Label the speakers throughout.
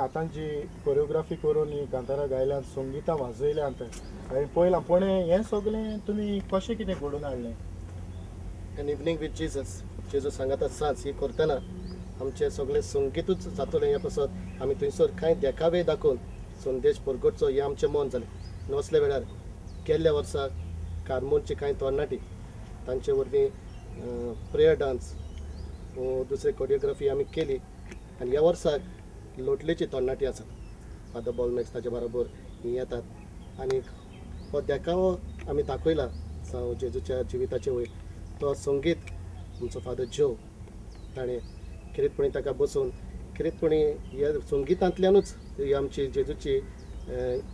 Speaker 1: आतां जी कोरियोग्राफी करून ही कांतारां गायल्यांत, संगितां वाजयल्यांत हांवें पळयलां, पूण हें सगळें तुमी कशें कितें घडोवन हाडलें?
Speaker 2: एन इवनींग विथ जेजस, जेजू सांगाता सांज ही करतना आमचें सगळें संगीतूच जातलें हें पासत आमी थंयसर कांय देखावे दाखोवन संदेश परगटचो हें आमचें मन जालें. आनी असल्या वेळार गेल्ल्या वर्सा कार्मोनची कांय तरणाटी तांचे वरवीं प्रेयर डांस दुसरे कोरियोग्राफी आमी केली आनी ह्या वर्साक लोटलेची तरणाटी आसात, फादर बॉलमॅक्स ताचे बरोबर हीं येतात आनी हो देखावो आमी दाखयला जावं जेजूच्या जिविताचे वयर. तो संगीत आमचो फादर ज्यो ताणें खेरीतपणी ताका बसोवन खेरीतपणी ह्या संगितांतल्यानूच ही आमची जेजूची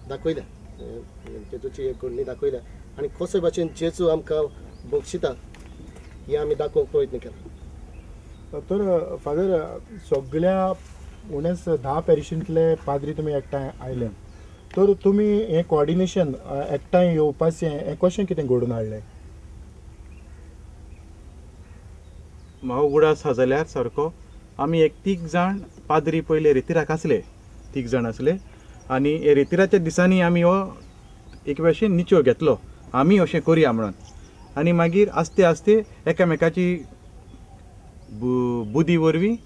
Speaker 2: दाखयल्या, जेजूची एक घडणी दाखयल्या आनी कशे भाशेन जेजू आमकां बक्षिता हें आमी दाखोवंक प्रयत्न केला.
Speaker 1: तर फादर, सगळ्या उणेच 10 पॅरिशींतले पाद्री तुमी एकठांय आयले, तर तुमी हें कोऑर्डिनेशन एकठांय येवपाचें हें कशें कितें घडोवन हाडलें?
Speaker 3: म्हाका उगडास आसा जाल्यार सारको आमी एक 3 जाण पाद्री पयले रेतिराक आसले, 3 जाण आसले आनी हे रेतिराच्या दिसांनी आमी हो एक भाशेन निचो घेतलो, आमी अशें करुया म्हणून. आनी मागीर आस्ते आस्ते एकामेकाची बुद्धी वरवीं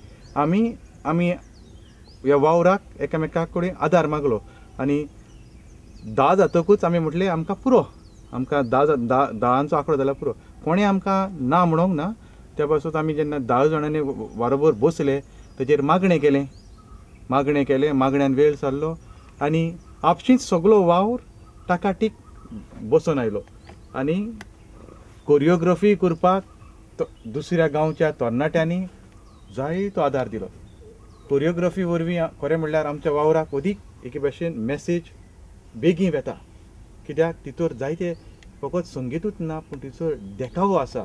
Speaker 3: आमी आमी ह्या वावराक एकामेका कडेन आदार मागलो आनी 10 जातकूच आमी म्हटलें आमकां पुरो, आमकां 10 धांचो आंकडो जाल्यार पुरो. कोणें आमकां ना म्हणूंक ना. त्या पासून आमी जेन्ना 10 जाणांनी बरोबर बसले तेजेर मागणें केलें, मागणें केलें, मागण्यान वेळ सारलो आनी आपशींच सगलो वावर टाकाटीक बसून आयलो. आनी कोरियोग्राफी करपाक दुसऱ्या गांवच्या तरणाट्यांनी जायतो आदार दिलो. कोरियोग्राफी वरवीं खरें म्हणल्यार आमच्या वावराक अदीक एके भाशेन मॅसेज बेगीन वेता, कित्याक तितूर जायते फकत संगीतूच ना पूण तिचो देखावो आसा,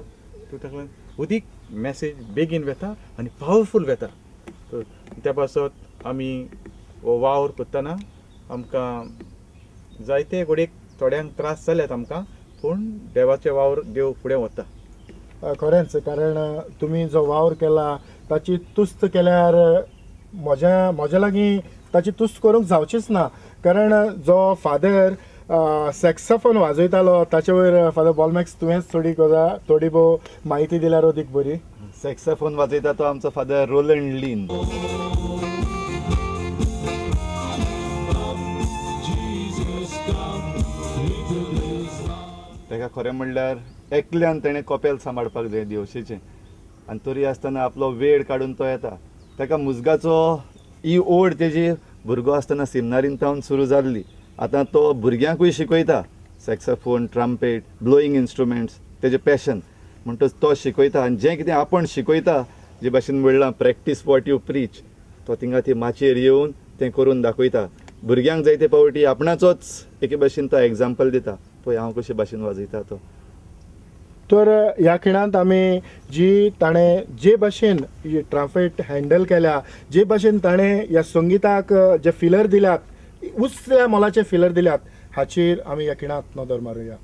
Speaker 3: तो ताका लागून अदीक मॅसेज बेगीन वेता आनी पावरफूल वेता. तर त्या पासत आमी हो वावर करतना आमकां जायते घडयेक थोड्यांक त्रास जाल्यात आमकां, पूण देवाचे वावर देव फुडें वता.
Speaker 1: खरेंच, कारण तुमी जो वावर केला ताची तुस्त केल्यार म्हज्या म्हज्या लागीं ताची तुस्त करूंक जावचीच ना, कारण जो फादर सॅक्सोफोन वाजयतालो ताचे वयर फादर बॉलमॅक्स तुवेंच थोडी गजाल थोडी भोव म्हायती दिल्यार अदीक बरी.
Speaker 4: सॅक्सोफोन वाजयता तो आमचो फादर रोलंड लीन. ताका खरें म्हणल्यार एकल्यान तेणें कपेल सांबाळपाक जाय दिवशेचें, आनी तरी आसतना आपलो वेळ काडून तो येता. ताका मुजगाचो ही ओड तेजी भुरगो आसतना सिमनारीन तावन सुरू जाल्ली. आतां तो भुरग्यांकूय शिकयता सॅक्सोफोन, ट्रम्पेट, ब्लोईंग इन्स्ट्रुमेंट्स तेजें पॅशन म्हणटच तो शिकयता. आनी जें कितें आपूण शिकयता, जे भाशेन म्हणलां प्रॅक्टीस what you preach, तो थिंगा ती माचयेर येवन तें करून दाखयता. भुरग्यांक जायते फावटी आपणाचोच एके भाशेन तो एग्जाम्पल दिता, पळय हांव कशे भाशेन वाजयता तो.
Speaker 1: तर ह्या खिणांत आमी जी ताणें जे भाशेन ट्राफेट हँडल केल्या, जे भाशेन ताणें ह्या संगिताक जे फिलर दिल्यात, उचल्या मोलाचे फिलर दिल्यात, हाचेर आमी ह्या खिणांत नदर मारुया.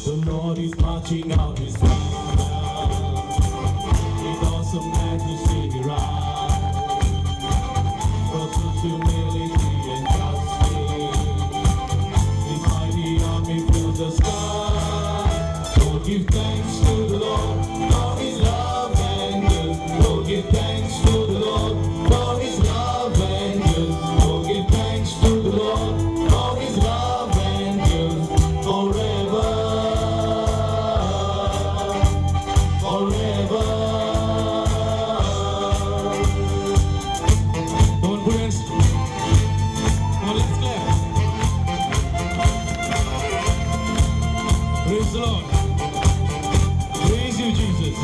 Speaker 5: The Lord is marching out his kingdom with awesome majesty he rides, with humility and justice. His mighty army fills the sky. Oh, give thanks to the Lord for his love and good. Oh, give thanks to the Lord for his love and good. Oh, give thanks to the Lord for his love and good forever. Forever. Come on, put your hands. Come on, let's clap. Praise the Lord. Praise you, Jesus.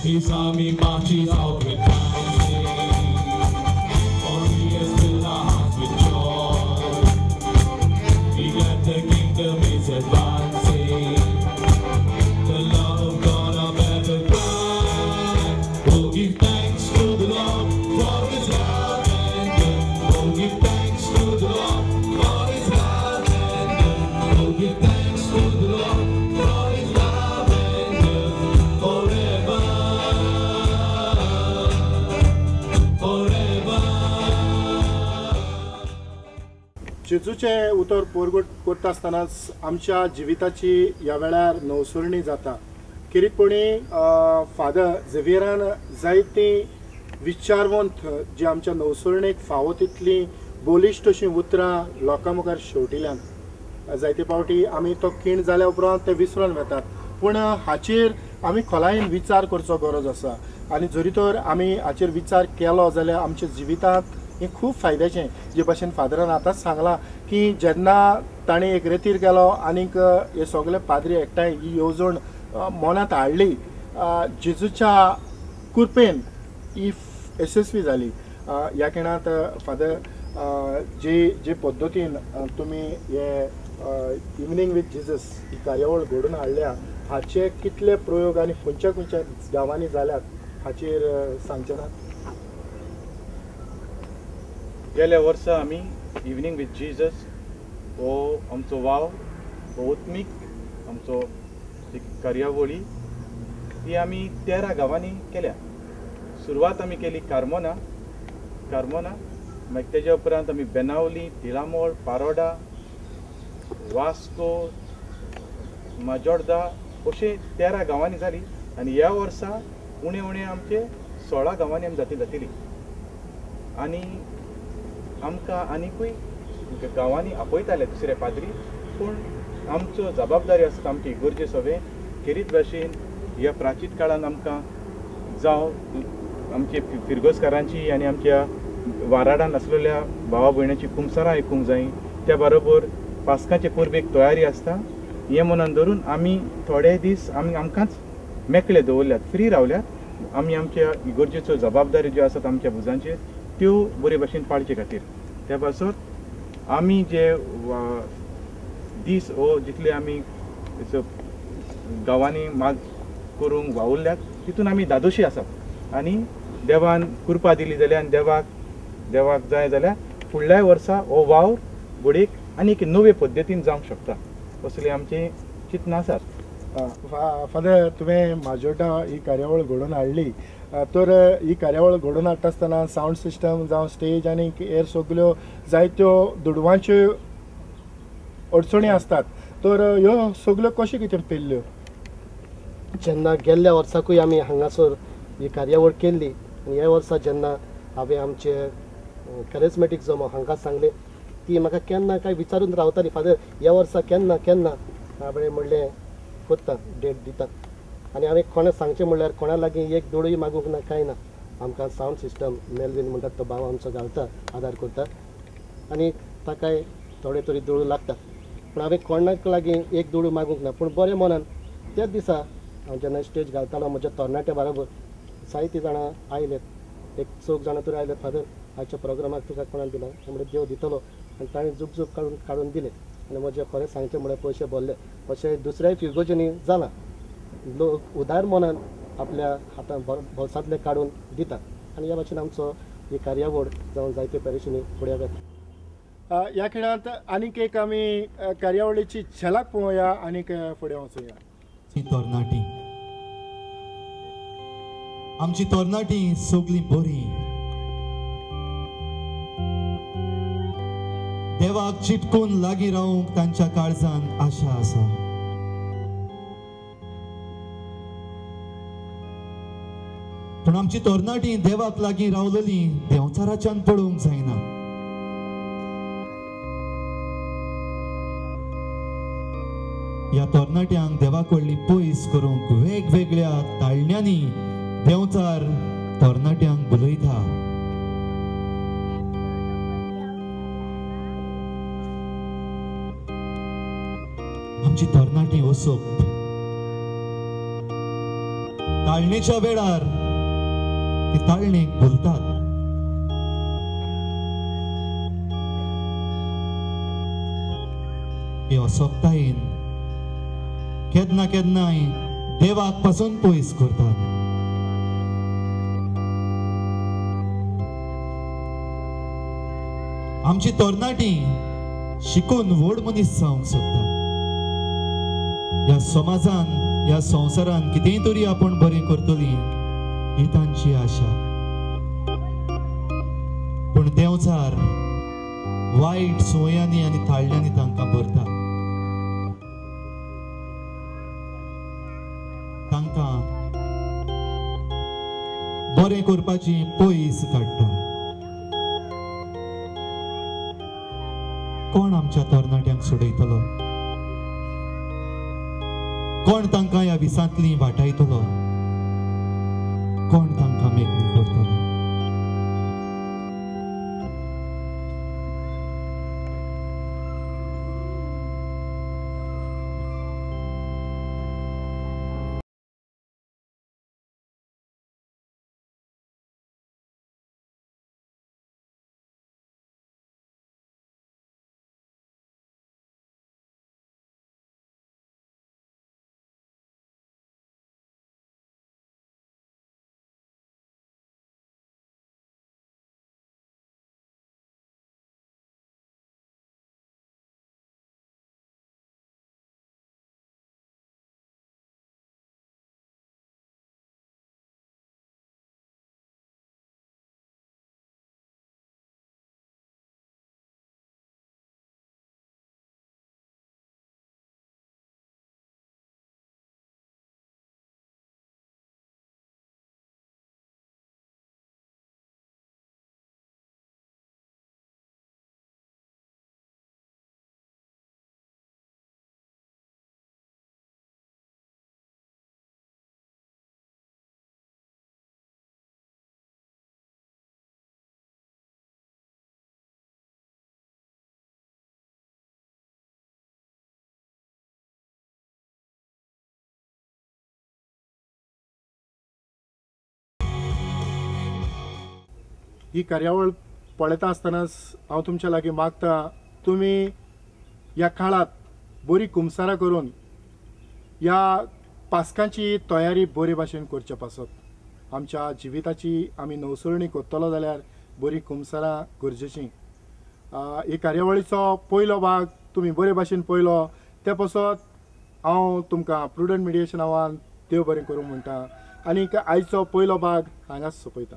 Speaker 5: His army marches out with dancing, for he has filled our hearts with joy. Be glad the kingdom is advancing. The love of God our battle cry. Oh, give thanks to the Lord for his love and good. Oh, give thanks to the Lord for his love and good. Oh, give thanks to the Lord for his love
Speaker 1: जेजूचें उतर परगट करता आसतनाच आमच्या जिविताची ह्या वेळार नवसरणी जाता. खेरीतपणी father झेवियरान जायती विचारवंत जी आमच्या नवसरणेक फावो तितली बलिश्ट अशीं उतरां लोकां मुखार शेवटिल्यान. जायते फावटी आमी तो खीण जाल्या उपरांत ते विसरून वतात, पूण हाचेर आमी खोलायेन विचार करचो गरज आसा आनी जरी तर आमी हाचेर विचार केलो जाल्यार आमच्या जिवितांत हें खूब फायद्याचें. जे भाशेन फादरान आतांच सांगलां की जेन्ना ताणें एक रेतीर केलो आनीक हे सगळे पाद्री एकठांय ही येवजण मनांत हाडली, जेजूच्या कृपेन ही यशस्वी जाली. ह्या खिणांत फादर जे जे पद्दतीन तुमी हे इवनींग विथ जिजस ही कार्यावळ घडोवन हाडल्या हाचे कितले प्रयोग आनी खंयच्या खंयच्या गांवांनी जाल्यात हाचेर सांगचे ना?
Speaker 3: गेल्या वर्सा आमी इवनींग विथ जिजस हो आमचो वावर, हो उत्मीक आमचो एक कार्यावळी ही आमी 13 गांवांनी केल्या. सुरवात आमी केली कार्मोना, मागीर तेज्या उपरांत आमी बेनावली, तिळामोळ, पारोडा, वास्को, माजोर्दा अशे 13 गांवांनी जाली आनी ह्या वर्सा उणे उणे आमचे 16 गांवांनी आमी जातली आनी आमकां आनिकूय गांवांनी आपयताले दुसरे पाद्री, पूण आमचो जबाबदारी आसता आमची इगर्जे सगळें खेरीत भाशेन ह्या प्राचीन काळान आमकां जावं आमचे फिरगोजकारांची आनी आमच्या वाराडान आसलेल्या भावा भयणाची कुमसारां आयकूंक जाय, त्या बरोबर पास्काचे परबेक तयारी आसता. हें मनान धरून आमी थोडे दीस आमी आमकांच मेकळे दवरल्यात, फ्री रावल्यात. आमी आमच्या इगर्जेच्यो जबाबदारी ज्यो आसात आमच्या भुजांचेर त्यो बरे भाशेन पाळचे खातीर. त्या पासत आमी जे दीस हो जितले आमी गांवांनी माग करूंक वावुरल्यात तितून आमी धादोशी आसात आनी देवान कृपा दिली जाल्यार आनी देवाक जाय जाल्यार फुडल्याय वर्सा हो वावर घडयेक आनी एक नवे पद्दतीन जावंक शकता असले आमचें चिंतना आसात.
Speaker 1: फादर, तुवें माजोर्डा ही कार्यावळ घडोवन हाडली, तर ही कार्यावळ घडोवन हाडटा आसतना सावंड सिस्टम जावं स्टेज आनी हेर सगल्यो जायत्यो दुडवांच्यो अडचणी आसतात, तर ह्यो सगल्यो कश्यो कितें पेल्ल्यो?
Speaker 2: जेन्ना गेल्ल्या वर्साकूय आमी हांगासर ही कार्यावळ केल्ली आनी ह्या वर्सा जेन्ना हांवें आमचे कॅरिज्मेटीक जमो हांकां सांगलें, ती म्हाका केन्ना काय विचारून रावताली, फादर ह्या वर्सा केन्ना केन्ना? हांवें म्हणलें करता, डेट दिता. आनी हांवें कोणा सांगचें म्हणल्यार कोणा लागीं एक दुडूय मागूंक ना, कांय ना. आमकां सावंड सिस्टम मेलवीन म्हणटात तो भाव आमचो घालता, आदार करता आनी ताकाय थोडे तरी दुडू लागतात, पूण हांवें कोणाक लागीं एक दुडू मागूंक ना. पूण बरें मनान त्याच दिसा हांव जेन्ना स्टेज घालतालो म्हज्या तरणाट्या बरोबर जायतीं जाणां आयलेत, एक चौग जाणां तरी आयले, फादर आयच्या प्रोग्रामाक तुका कोणाक दिला? म्हणलें देव दितलो. आनी ताणें जुगजूग काडून दिले आनी म्हजें खरें सांगचें म्हळ्यार पयशे भरले. अशें दुसऱ्याय फिरगोजींनी जालां, लोक उदार मनान आपल्या हातान बोल्सांतले काडून दितात आनी ह्या भाशेन आमचो ही कार्यावळ जावं जायते पॅरिशींनी फुडें वता.
Speaker 1: ह्या खिणांत आनीक एक आमी कार्यावळीची झलक पळोवया आनीक फुडें वचुया.
Speaker 6: तरणाटी आमची तरणाटी सगळीं बरी देवाक चिटकून लागीं रावंक तांच्या काळजान आशा आसा. पूण आमची तरणाटी देवाक लागीं रावलेली देंवचाराच्यान पळोवंक जायना. ह्या तरणाट्यांक देवा कडली पयस करूंक वेगवेगळ्या ताळण्यांनी देंवचार तरणाट्यांक बुलयता. आमची तरणाटी वसप ताळणेच्या वेळार ती ताळणेक भुलतात. हे असोकतायेन केन्ना केन्नाय देवाक पासून पयस करतात. आमची तरणाटी शिकून व्हड मनीस जावंक सोदतात. ह्या समाजान ह्या संवसारान कितेंय तरी आपण बरें करतली ही तांची आशा. पूण देंवचार वायट संवयांनी आनी ताळ्यांनी तांकां भरता. तांकां बरें करपाची पयस काडटा. कोण आमच्या तरणाट्यांक सोडयतलो? कोण तांकां ह्या विसांतली वाटायतलो? कोण तांकां मेकळी करतलो?
Speaker 1: ही कार्यावळ पळयता आसतनाच हांव तुमच्या लागीं मागता, तुमी ह्या काळांत बरी कुमसारां करून ह्या पास्कांची तयारी बरे भाशेन करचे पासत आमच्या जिविताची आमी नवसरणी करतलो जाल्यार बरी कुमसारां गरजेची. ही कार्यावळीचो पयलो भाग तुमी बरे भाशेन पळयलो ते पासत हांव तुमकां प्रुडंट मिडियेच्या नांवान देव बरें करूं म्हणटा आनी आयचो पयलो भाग हांगाच सोंपयता.